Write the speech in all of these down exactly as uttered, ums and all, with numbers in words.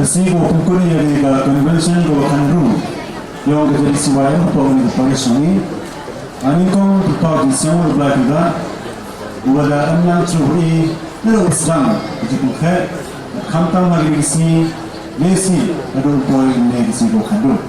Ka sngi kaba pynkhot ïa ka convention kaba khatnriew jong ka J D C Y M hapoh kane ka parish jong ngi. Nga nyngkong pynpaw jingsngewnguh U Blai Kynrad uba la ïalam ïa ngi naduh ba sdang ka jingpynkhuid, khamtam ha kine ki sngi, lehse naduh ba poi ïa kane ka sngi kaba khatnriew.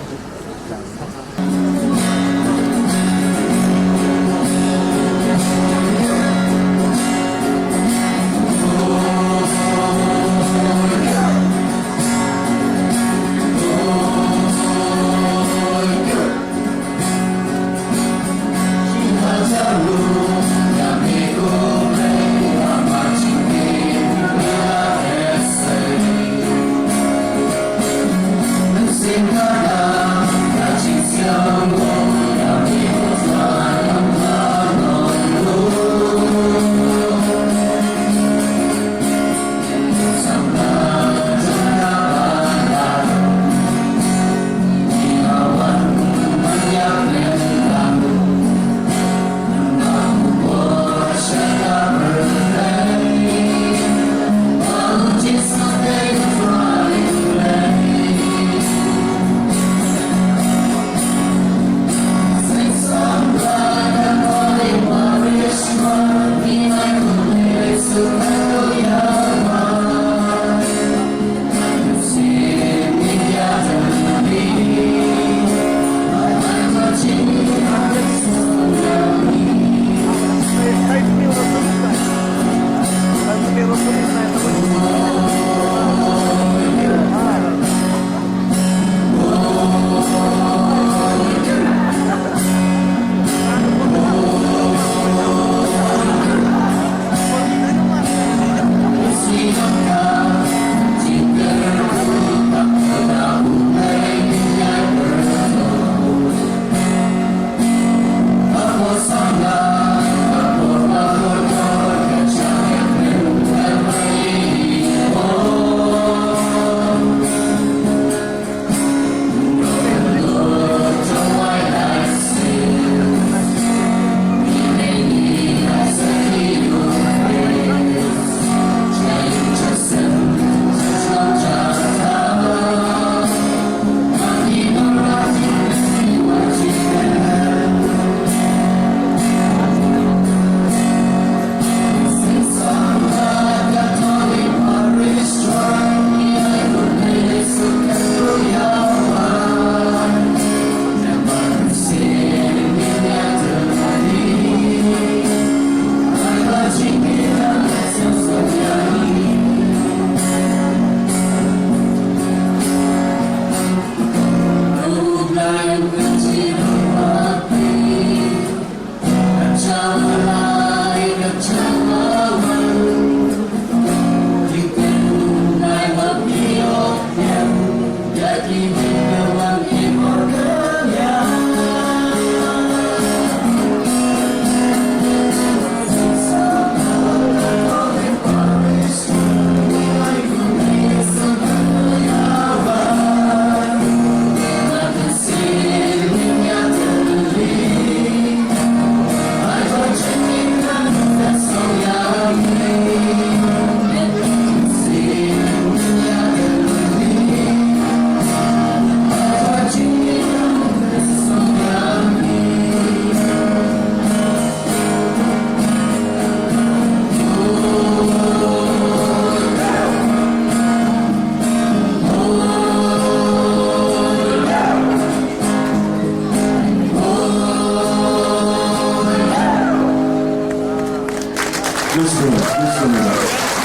Let's go, let's go.